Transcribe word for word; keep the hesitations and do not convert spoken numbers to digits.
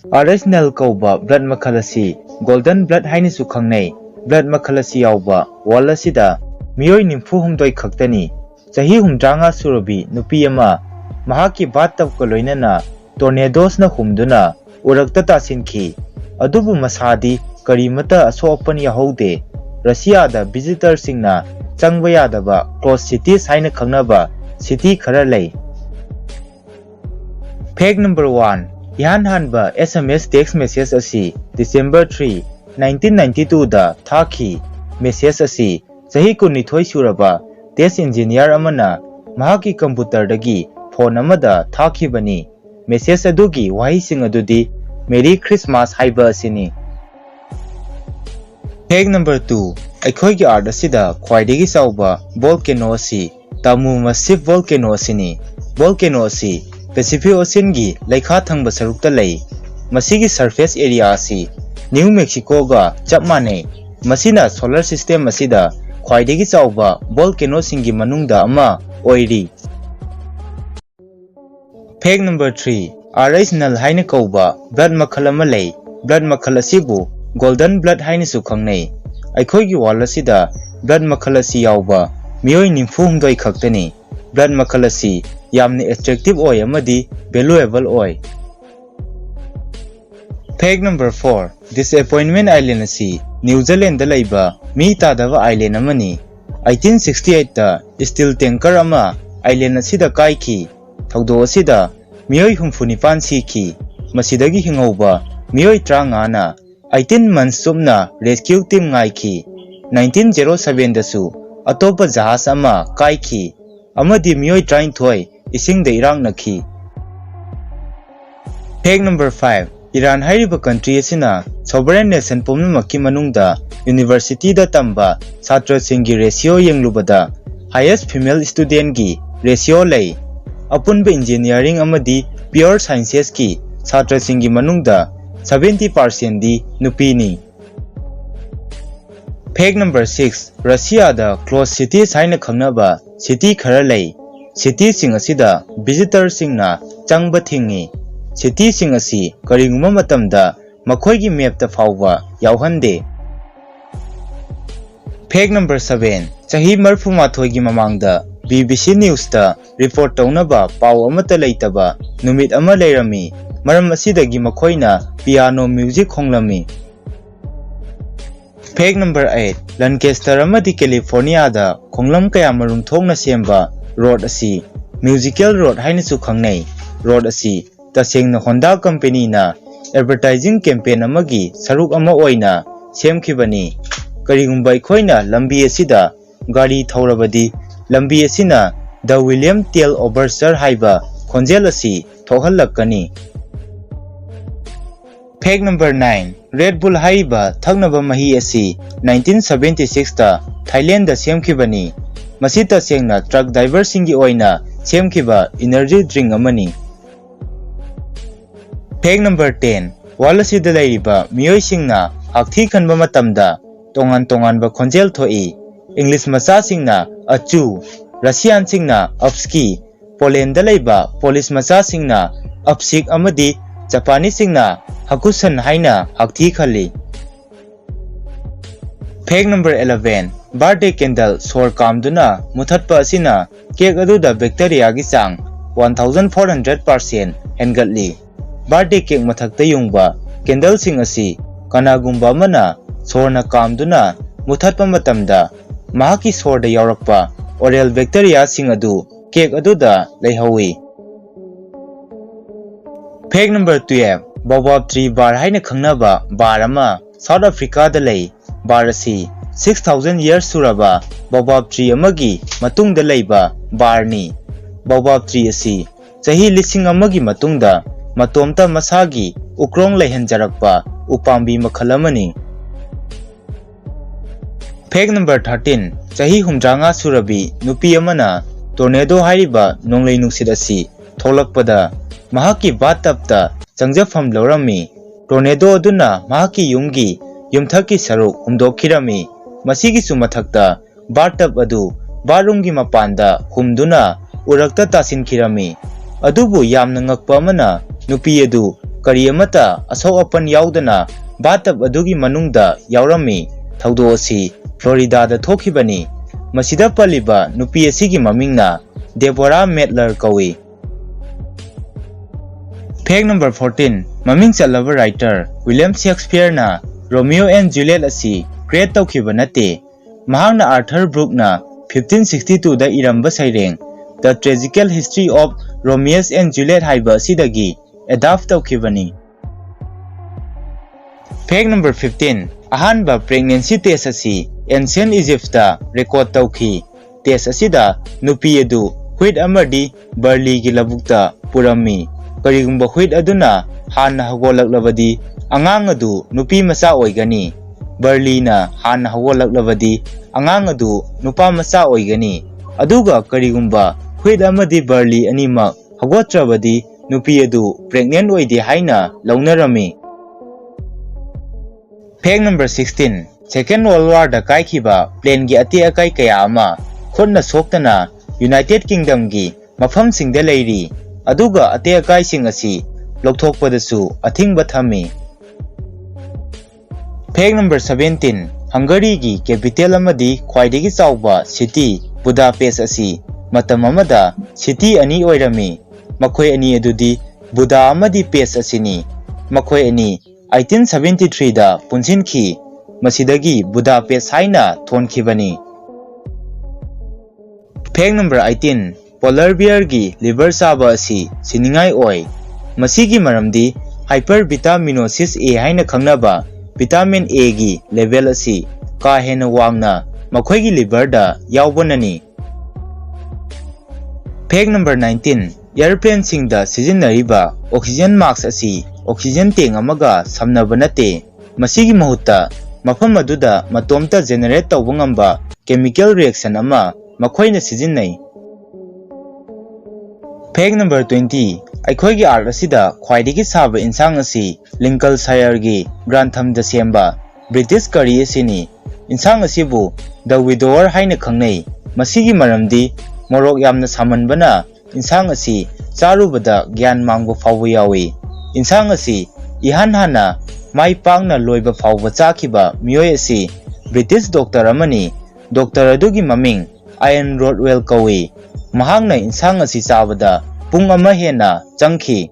R ꯑꯦꯁ ꯅꯜ ꯀꯧꯕ blood ꯃꯈꯜ ꯑꯁꯤ golden blood ꯍꯥꯏꯅꯁꯨ ꯈꯪꯅꯩ꯫ Blood ꯃꯈꯜ ꯑꯁꯤ ꯌꯥꯎꯕ world ꯑꯁꯤꯗ ꯃꯤꯑꯣꯏ ꯅꯤꯐꯨ ꯍꯨꯝꯗꯣꯏ ꯈꯛꯇꯅꯤ꯫ ꯆꯍꯤ ꯍꯨꯝꯗ꯭ꯔꯥꯉꯥ ꯁꯨꯔꯕꯤ ꯅꯨꯄꯤ ꯑꯃ ꯃꯍꯥꯛꯀꯤ bathtubꯀ ꯂꯣꯏꯅꯅ tornadosꯅ ꯍꯨꯝꯗꯨꯅ ꯎꯔꯛꯇ ꯇꯥꯁꯤꯟꯈꯤ꯫ ꯑꯗꯨꯕꯨ ꯃꯁꯥꯗꯤ ꯀꯔꯤꯃꯠꯇ ꯑꯁꯣꯛ ꯑꯄꯟ ꯌꯥꯎꯍꯧꯗꯦ꯫ ꯔꯁꯤꯌꯥꯗ visitorꯁꯤꯡꯅ ꯆꯪꯕ ꯌꯥꯗꯕ closed cities ꯍꯥꯏꯅ ꯈꯪꯅꯕ city ꯈꯔ ꯂꯩ꯫ Fact number one, ꯏꯍꯥꯟ ꯍꯥꯟꯕ S M S text message ꯑꯁꯤ December three, nineteen ninety twoꯗ ꯊꯥꯈꯤ꯫ Message ꯑꯁꯤ ꯆꯍꯤ ꯀꯨꯟꯅꯤꯊꯣꯏ ꯁꯨꯔꯕ test engineer ꯑꯃꯅ ꯃꯍꯥꯛꯀꯤ computerꯗꯒꯤ phone ꯑꯃꯗ ꯊꯥꯈꯤꯕꯅꯤ꯫ Message ꯑꯗꯨꯒꯤ ꯋꯥꯍꯩꯁꯤꯡ ꯑꯗꯨꯗꯤ "Merry Christmas" ꯍꯥꯏꯕ ꯑꯁꯤꯅꯤ꯫ Fact number two, ꯑꯩꯈꯣꯏꯒꯤ earth ꯑꯁꯤꯗ ꯈ꯭ꯋꯥꯏꯗꯒꯤ ꯆꯥꯎꯕ volcano ꯑꯁꯤ Tamu Massif volcano ꯑꯁꯤꯅꯤ꯫ Volcano ꯑꯁꯤ Pacific Oceanꯒꯤ ꯂꯩꯈꯥ ꯊꯪꯕ ꯁꯔꯨꯛꯇ ꯂꯩ꯫ ꯃꯁꯤꯒꯤ surface area ꯑꯁꯤ New Mexicoꯒ ꯆꯞ ꯃꯥꯟꯅꯩ꯫ ꯃꯁꯤꯅ solar system ꯑꯁꯤꯗ ꯈ꯭ꯋꯥꯏꯗꯒꯤ ꯆꯥꯎꯕ volcanoꯁꯤꯡꯒꯤ ꯃꯅꯨꯡꯗ ꯑꯃ ꯑꯣꯏꯔꯤ꯫ Fact number three, R H null ꯍꯥꯏꯅ ꯀꯧꯕ blood ꯃꯈꯜ ꯑꯃ ꯂꯩ꯫ Blood ꯃꯈꯜ ꯑꯁꯤꯕꯨ golden blood ꯍꯥꯏꯅꯁꯨ ꯈꯪꯅꯩ꯫ ꯑꯩꯈꯣꯏꯒꯤ world ꯑꯁꯤꯗ blood ꯃꯈꯜ ꯑꯁꯤ ꯌꯥꯎꯕ ꯃꯤꯑꯣꯏ ꯅꯤꯐꯨ ꯍꯨꯝꯗꯣꯏ ꯈꯛꯇꯅꯤ꯫ Blood ꯃꯈꯜ ꯑꯁꯤ ꯌꯥꯝꯅ attractive ꯑꯣꯏ ꯑꯃꯗꯤ valuable ꯑꯣꯏ꯫ Fact number four, Disappointment Island ꯑꯁꯤ New Zealandꯗ ꯂꯩꯕ ꯃꯤ ꯇꯥꯗꯕ island ꯑꯃꯅꯤ꯫ Eighteen sixty eightꯇ steel tanker ꯑꯃ island ꯑꯁꯤꯗ ꯀꯥꯏꯈꯤ꯫ ꯊꯧꯗꯣꯛ ꯑꯁꯤꯗ ꯃꯤꯑꯣꯏ ꯍꯨꯝꯐꯨ ꯅꯤꯄꯥꯟ ꯁꯤꯈꯤ꯫ ꯃꯁꯤꯗꯒꯤ ꯍꯤꯡꯍꯧꯕ ꯃꯤꯑꯣꯏ ꯇꯔꯥꯃꯉꯥꯅ eighteen months ꯆꯨꯞꯅ rescue team ꯉꯥꯏꯈꯤ꯫ Nineteen zero sevenꯗꯁꯨ ꯑꯇꯣꯞꯄ ꯖꯍꯥꯖ ꯑꯃ ꯀꯥꯏꯈꯤ ꯑꯃꯗꯤ ꯃꯤꯑꯣꯏ ꯇꯔꯥꯅꯤꯊꯣꯏ ꯏꯁꯤꯡꯗ ꯏꯔꯥꯛꯅꯈꯤ꯫ Fact number five, Iran ꯍꯥꯏꯔꯤꯕ country ꯑꯁꯤꯅ sovereign nation ꯄꯨꯝꯅꯃꯛꯀꯤ ꯃꯅꯨꯡꯗ universityꯗ ꯇꯝꯕ ꯁꯥꯇ꯭ꯔꯁꯤꯡꯒꯤ ratio ꯌꯦꯡꯂꯨꯕꯗ highest female studentꯒꯤ ratio ꯂꯩ꯫ ꯑꯄꯨꯟꯕ engineering ꯑꯃꯗꯤ pure sciencesꯀꯤ ꯁꯥꯇ꯭ꯔꯁꯤꯡꯒꯤ ꯃꯅꯨꯡꯗ seventy percentꯗꯤ ꯅꯨꯄꯤꯅꯤ꯫ Fact number six, ꯔꯁꯤꯌꯥꯗ closed cities ꯍꯥꯏꯅ ꯈꯪꯅꯕ city ꯈꯔ ꯂꯩ꯫ Cityꯁꯤꯡ ꯑꯁꯤꯗ visitorꯁꯤꯡꯅ ꯆꯪꯕ ꯊꯤꯡꯏ꯫ cityꯁꯤꯡ ꯑꯁꯤ ꯀꯔꯤꯒꯨꯝꯕ ꯃꯇꯝꯗ ꯃꯈꯣꯏꯒꯤ mapꯇ ꯐꯥꯎꯕ ꯌꯥꯎꯍꯟꯗꯦ꯫ Fact number seven, ꯆꯍꯤ ꯃꯔꯤꯐꯨꯃꯥꯊꯣꯏꯒꯤ ꯃꯃꯥꯡꯗ B B C Newsꯇ report ꯇꯧꯅꯕ ꯄꯥꯎ ꯑꯃꯠꯇ ꯂꯩꯇꯕ ꯅꯨꯃꯤꯠ ꯑꯃ ꯂꯩꯔꯝꯃꯤ꯫ ꯃꯔꯝ ꯑꯁꯤꯗꯒꯤ ꯃꯈꯣꯏꯅ piano music ꯈꯣꯡꯂꯝꯃꯤ꯫ Fact number eight, Lancaster ꯑꯃꯗꯤ Californiaꯗ ꯈꯣꯡꯂꯝ ꯀꯌꯥ ꯃꯔꯨꯝ ꯊꯣꯛꯅ ꯁꯦꯝꯕ road ꯑꯁꯤ musical road ꯍꯥꯏꯅꯁꯨ ꯈꯪꯅꯩ꯫ Road ꯑꯁꯤ ꯇꯁꯦꯡꯅ Honda companyꯅ advertising campaign ꯑꯃꯒꯤ ꯁꯔꯨꯛ ꯑꯃ ꯑꯣꯏꯅ ꯁꯦꯝꯈꯤꯕꯅꯤ꯫ ꯀꯔꯤꯒꯨꯝꯕ ꯑꯩꯈꯣꯏꯅ ꯂꯝꯕꯤ ꯑꯁꯤꯗ ꯒꯥꯔꯤ ꯊꯧꯔꯕꯗꯤ, ꯂꯝꯕꯤ ꯑꯁꯤꯅ The William Tell Overture ꯍꯥꯏꯕ ꯈꯣꯟꯖꯦꯜ ꯑꯁꯤ ꯊꯣꯛꯍꯜꯂꯛꯀꯅꯤ꯫ Fact number nine, Red Bull ꯍꯥꯏꯔꯤꯕ ꯊꯛꯅꯕ ꯃꯍꯤ ꯑꯁꯤ nineteen seventy sixꯇ Thailandꯗ ꯁꯦꯝꯈꯤꯕꯅꯤ꯫ ꯃꯁꯤ ꯇꯁꯦꯡꯅ truck driverꯁꯤꯡꯒꯤ ꯑꯣꯏꯅ ꯁꯦꯝꯈꯤꯕ energy drink ꯑꯃꯅꯤ꯫ Fact number ten, world ꯑꯁꯤꯗ ꯂꯩꯔꯤꯕ ꯃꯤꯑꯣꯏꯁꯤꯡꯅ ꯍꯥꯛꯊꯤ ꯈꯟꯕ ꯃꯇꯝꯗ ꯇꯣꯉꯥꯟ ꯇꯣꯉꯥꯟꯕ ꯈꯣꯟꯖꯦꯜ ꯊꯣꯛꯏ꯫ English ꯃꯆꯥꯁꯤꯡꯅ achoo, Russianꯁꯤꯡꯅ apski, Polandꯗ ꯂꯩꯕ Polish ꯃꯆꯥꯁꯤꯡꯅ apsik ꯑꯃꯗꯤ Japaneseꯁꯤꯡꯅ hakusan ꯍꯥꯏꯅ ꯍꯥꯛꯊꯤ ꯈꯜꯂꯤ꯫ Fact number eleven, birthday candle ꯁꯣꯔ ꯀꯥꯝꯗꯨꯅ ꯃꯨꯊꯠꯄ ꯑꯁꯤꯅ cake ꯑꯗꯨꯗ bacteriaꯒꯤ ꯆꯥꯡ one thousand four hundred percent ꯍꯦꯟꯒꯠꯂꯤ꯫ Birthday cake ꯃꯊꯛꯇ ꯌꯨꯡꯕ candleꯁꯤꯡ ꯑꯁꯤ ꯀꯅꯥꯒꯨꯝꯕ ꯑꯃꯅ ꯁꯣꯔꯅ ꯀꯥꯝꯗꯨꯅ ꯃꯨꯊꯠꯄ ꯃꯇꯝꯗ ꯃꯍꯥꯛꯀꯤ ꯁꯣꯔꯗ ꯌꯥꯎꯔꯛꯄ oral bacteriaꯁꯤꯡ ꯑꯗꯨ cake ꯑꯗꯨꯗ ꯂꯩꯍꯧꯏ꯫ Fact number twelve, Baobab Tree Bar ꯍꯥꯏꯅ ꯈꯪꯅꯕ bar ꯑꯃ South Africaꯗ ꯂꯩ꯫ Bar ꯑꯁꯤ six thousand years ꯁꯨꯔꯕ baobab tree ꯑꯃꯒꯤ ꯃꯇꯨꯡꯗ ꯂꯩꯕ barꯅꯤ꯫ Baobab tree ꯑꯁꯤ ꯆꯍꯤ ꯂꯤꯁꯤꯡ ꯑꯃꯒꯤ ꯃꯇꯨꯡꯗ ꯃꯇꯣꯝꯇ ꯃꯁꯥꯒꯤ ꯎꯀ꯭ꯔꯣꯡ ꯂꯩꯍꯟꯖꯔꯛꯄ ꯎꯄꯥꯝꯕꯤ ꯃꯈꯜ ꯑꯃꯅꯤ꯫ Fact number thirteen, ꯆꯍꯤ ꯍꯨꯝꯗ꯭ꯔꯥꯉꯥ ꯁꯨꯔꯕꯤ ꯅꯨꯄꯤ ꯑꯃꯅ tornado ꯍꯥꯏꯔꯤꯕ ꯅꯣꯡꯂꯩ ꯅꯨꯡꯁꯤꯠ ꯑꯁꯤ ꯊꯣꯛꯂꯛꯄꯗ ꯃꯍꯥꯛꯀꯤ bathtubꯇ ꯆꯪꯖꯐꯝ ꯂꯧꯔꯝꯃꯤ꯫ Tornado ꯑꯗꯨꯅ ꯃꯍꯥꯛꯀꯤ ꯌꯨꯝꯒꯤ ꯌꯨꯝꯊꯛꯀꯤ ꯁꯔꯨꯛ ꯍꯨꯝꯗꯣꯛꯈꯤꯔꯝꯃꯤ꯫ ꯃꯁꯤꯒꯤꯁꯨ ꯃꯊꯛꯇ bathtub ꯑꯗꯨ bathroomꯒꯤ ꯃꯄꯥꯟꯗ ꯍꯨꯝꯗꯨꯅ ꯎꯔꯛꯇ ꯇꯥꯁꯤꯟꯈꯤꯔꯝꯃꯤ꯫ ꯑꯗꯨꯕꯨ ꯌꯥꯝꯅ ꯉꯛꯄ ꯑꯃꯅ, ꯅꯨꯄꯤ ꯑꯗꯨ ꯀꯔꯤ ꯑꯃꯠꯇ ꯑꯁꯣꯛ ꯑꯄꯟ ꯌꯥꯎꯗꯅ ꯕꯥꯊꯇꯕ ꯑꯗꯨꯒꯤ ꯃꯅꯨꯡꯗ ꯌꯥꯎꯔꯝꯃꯤ꯫ ꯊꯧꯗꯣꯛ ꯑꯁꯤ ꯐ꯭ꯂꯣꯔꯤꯗꯥꯗ ꯊꯣꯛꯈꯤꯕꯅꯤ꯫ ꯃꯁꯤꯗ ꯄꯜꯂꯤꯕ ꯅꯨꯄꯤ ꯑꯁꯤꯒꯤ ꯃꯃꯤꯡꯅ ꯗꯦꯕꯣꯔꯥ ꯃꯦꯗꯂꯔ ꯀꯧꯏ꯫ Fact number fourteen, ꯃꯃꯤꯡ ꯆꯠꯂꯕ writer William Shakespeareꯅ Romeo and Juliet ꯑꯁꯤ create ꯇꯧꯈꯤꯕ ꯅꯠꯇꯦ꯫ ꯃꯍꯥꯛꯅ Arthur Brookeꯅ fifteen sixty twoꯗ ꯏꯔꯝꯕ ꯁꯩꯔꯦꯡ The Tragical History of Romeo and Juliet ꯍꯥꯏꯕ ꯑꯁꯤꯗꯒꯤ adapt ꯇꯧꯈꯤꯕꯅꯤ꯫ Fact number fifteen, ꯑꯍꯥꯟꯕ pregnancy test ꯑꯁꯤ Ancient Egyptꯇ record ꯇꯧꯈꯤ꯫ Test ꯑꯁꯤꯗ ꯅꯨꯄꯤ ꯑꯗꯨ wheat ꯑꯃꯗꯤ barleyꯒꯤ ꯂꯧꯕꯨꯛꯇ ꯄꯨꯔꯝꯃꯤ꯫ ꯀꯔꯤꯒꯨꯝꯕ wheat ꯑꯗꯨꯅ ꯍꯥꯟꯅ ꯍꯧꯒꯠꯂꯛꯂꯕꯗꯤ ꯑꯉꯥꯡ ꯑꯗꯨ ꯅꯨꯄꯤ ꯃꯆꯥ ꯑꯣꯏꯒꯅꯤ꯫ Barleyꯅ ꯍꯥꯟꯅ ꯍꯧꯒꯠꯂꯛꯂꯕꯗꯤ ꯑꯉꯥꯡ ꯑꯗꯨ ꯅꯨꯄꯥ ꯃꯆꯥ ꯑꯣꯏꯒꯅꯤ꯫ ꯑꯗꯨꯒ ꯀꯔꯤꯒꯨꯝꯕ wheat ꯑꯃꯗꯤ barley ꯑꯅꯤꯃꯛ ꯍꯧꯒꯠꯇ꯭ꯔꯕꯗꯤ ꯅꯨꯄꯤ ꯑꯗꯨ pregnant ꯑꯣꯏꯗꯦ ꯍꯥꯏꯅ ꯂꯧꯅꯔꯝꯃꯤ꯫ Fact number sixteen, Second World Warꯗ ꯀꯥꯏꯈꯤꯕ planeꯒꯤ ꯑꯇꯦꯛ ꯑꯀꯥꯏ ꯀꯌꯥ ꯑꯃ ꯈꯨꯠꯅ ꯁꯣꯛꯇꯅ United Kingdomꯒꯤ ꯃꯐꯝꯁꯤꯡꯗ ꯂꯩꯔꯤ, ꯑꯗꯨꯒ ꯑꯇꯦꯛ ꯑꯀꯥꯏꯁꯤꯡ ꯑꯁꯤ ꯂꯧꯊꯣꯛꯄꯗꯁꯨ ꯑꯊꯤꯡꯕ ꯊꯝꯃꯤ꯫ Fact number seventeen, Hungaryꯒꯤ capital ꯑꯃꯗꯤ ꯈ꯭ꯋꯥꯏꯗꯒꯤ ꯆꯥꯎꯕ city Budapest ꯑꯁꯤ ꯃꯇꯝ ꯑꯃꯗ city ꯑꯅꯤ ꯑꯣꯏꯔꯝꯃꯤ꯫ ꯃꯈꯣꯏ ꯑꯅꯤ ꯑꯗꯨꯗꯤ Buda ꯑꯃꯗꯤ Pest ꯑꯁꯤꯅꯤ꯫ ꯃꯈꯣꯏ ꯑꯅꯤ eighteen seventy threeꯗ ꯄꯨꯟꯁꯤꯟꯈꯤ꯫ ꯃꯁꯤꯗꯒꯤ Budapest ꯍꯥꯏꯅ ꯊꯣꯟꯈꯤꯕꯅꯤ꯫ Fact number eighteen, Polar bearꯒꯤ liver ꯆꯥꯕ ꯑꯁꯤ ꯁꯤꯅꯤꯡꯉꯥꯏ ꯑꯣꯏ꯫ ꯃꯁꯤꯒꯤ ꯃꯔꯝꯗꯤ hypervitaminosis A ꯍꯥꯏꯅ ꯈꯪꯅꯕ vitamin Aꯒꯤ level ꯑꯁꯤ ꯀꯥ ꯍꯦꯟꯅ ꯋꯥꯡꯅ ꯃꯈꯣꯏꯒꯤ liverꯗ ꯌꯥꯎꯕꯅꯅꯤ꯫ Fact number nineteen, airplaneꯁꯤꯡꯗ ꯁꯤꯖꯤꯟꯅꯔꯤꯕ oxygen mask ꯑꯁꯤ oxygen tank ꯑꯃꯒ ꯁꯝꯅꯕ ꯅꯠꯇꯦ꯫ ꯃꯁꯤꯒꯤ ꯃꯍꯨꯠꯇ ꯃꯐꯝ ꯑꯗꯨꯗ ꯃꯇꯣꯝꯇ generate ꯇꯧꯕ ꯉꯝꯕ chemical reaction ꯑꯃ ꯃꯈꯣꯏꯅ ꯁꯤꯖꯤꯟꯅꯩ꯫ Fact number twenty, ꯑꯩꯈꯣꯏꯒꯤ earth ꯑꯁꯤꯗ ꯈ꯭ꯋꯥꯏꯗꯒꯤ ꯁꯥꯕ ꯏꯟꯁꯥꯡ ꯑꯁꯤ Lincolnshireꯒꯤ Granthamꯗ ꯁꯦꯝꯕ British curry ꯑꯁꯤꯅꯤ꯫ ꯏꯟꯁꯥꯡ ꯑꯁꯤꯕꯨ The Widower ꯍꯥꯏꯅ ꯈꯪꯅꯩ꯫ ꯃꯁꯤꯒꯤ ꯃꯔꯝꯗꯤ ꯃꯣꯔꯣꯛ ꯌꯥꯝꯅ ꯁꯥꯃꯟꯕꯅ ꯏꯟꯁꯥꯡ ꯑꯁꯤ ꯆꯥꯔꯨꯕꯗ ꯒ꯭ꯌꯥꯟ ꯃꯥꯡꯕ ꯐꯥꯎꯕ ꯌꯥꯎꯏ꯫ ꯏꯟꯁꯥꯡ ꯑꯁꯤ ꯏꯍꯥꯟ ꯍꯥꯟꯅ ꯃꯥꯏ ꯄꯥꯛꯅ ꯂꯣꯏꯕ ꯐꯥꯎꯕ ꯆꯥꯈꯤꯕ ꯃꯤꯑꯣꯏ ꯑꯁꯤ ꯕ꯭ꯔꯤꯇꯤꯁ ꯗꯣꯛꯇꯔ ꯑꯃꯅꯤ꯫ ꯗꯣꯛꯇꯔ ꯑꯗꯨꯒꯤ ꯃꯃꯤꯡ ꯑꯥꯏꯟ ꯔꯣꯗꯋꯦꯜ ꯀꯧꯏ꯫ ꯃꯍꯥꯛꯅ ꯏꯟꯁꯥꯡ ꯑꯁꯤ ꯆꯥꯕꯗ ꯄꯨꯡ ꯑꯃ ꯍꯦꯟꯅ ꯆꯪꯈꯤ꯫